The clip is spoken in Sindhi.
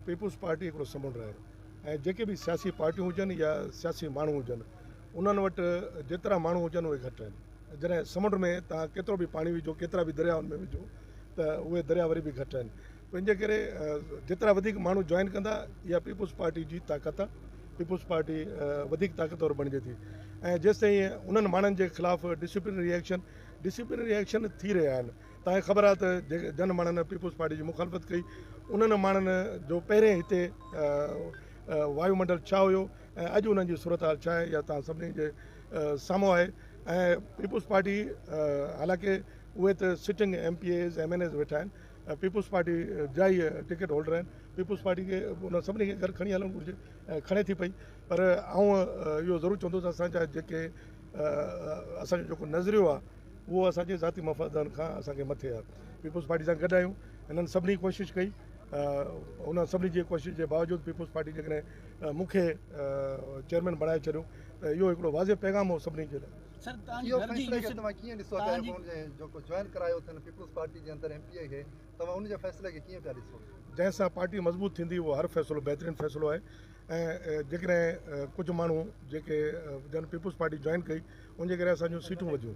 پيپلز پارٽي هڪڙو سمنڊ آهي ۽ جيڪي به سياسي پارٽيون هجن يا سياسي ماڻهو هجن، انهن وٽ جيترا ماڻهو هجن اهي گهٽ آهن. جڏهن سمنڊ ۾ توهان ڪيترو به پاڻي وجهو، ڪيترا به دريا ان ۾ وجهو ته اهي دريا وري به گهٽ آهن. ان جي ڪري جيترا وڌيڪ ماڻهو جوائن ڪندا، اها پيپلز پارٽي جي طاقت آهي. پيپلز پارٽي وڌيڪ طاقتور بڻجي ٿي ۽ جيستائين انهن ماڻهن جي خلاف ڊسپلنري ايڪشن، ڊسپلنري ايڪشن ٿي رهيا آهن. توهان کي خبر آهي ته جن ماڻهن پيپلز پارٽي جي مخالفت ڪئي، انهن ماڻهن جو پهرين هتي وايو منڊل ڇا هيو ۽ اڄ انهن جي صورتحال ڇا آهي، اها توهان سڀني جي سامهون آهي. ۽ پيپلز پارٽي، حالانڪه اهي ته sitting M P As, M N As ويٺا آهن، پيپلز پارٽي جا ئي ٽڪيٽ هولڊر آهن، پيپلز پارٽي کي انهن سڀني کي گڏ کڻي هلڻ گهرجي ۽ کڻي ٿي پئي. پر آئون اهو ضرور چوندس، اسان جا جيڪي اسان جو جيڪو نظريو آهي، اهو اسان جي ذاتي مفادن کان اسان کي مٿي آهي. پيپلز پارٽي سان گڏ آهيون. هنن سڀني ڪوشش ڪئي، انهن سڀني جي ڪوشش جي باوجود پيپلز پارٽي جيڪڏهن مون کي چيئرمين بڻائي ڇڏيو ته اهو هڪڙو واضح پيغام هو سڀني جي لاء. سر، توهان جي گهر جي توهان ڪيئن ڏسو ٿا جيڪو جوائن ڪرايو اٿن پيپلز پارٽي جي اندر ايم پي اي کي، توهان ان جي فيصلي کي ڪيئن پيا ڏسو؟ جنهن سان پارٽي مضبوط ٿيندي، اهو هر فيصلو بهترين فيصلو آهي. ۽ جيڪڏهن ڪجهه ماڻهو جيڪي جن پيپلز پارٽي جوائن ڪئي، ان جي ڪري اسان جون سيٽون وڌيون.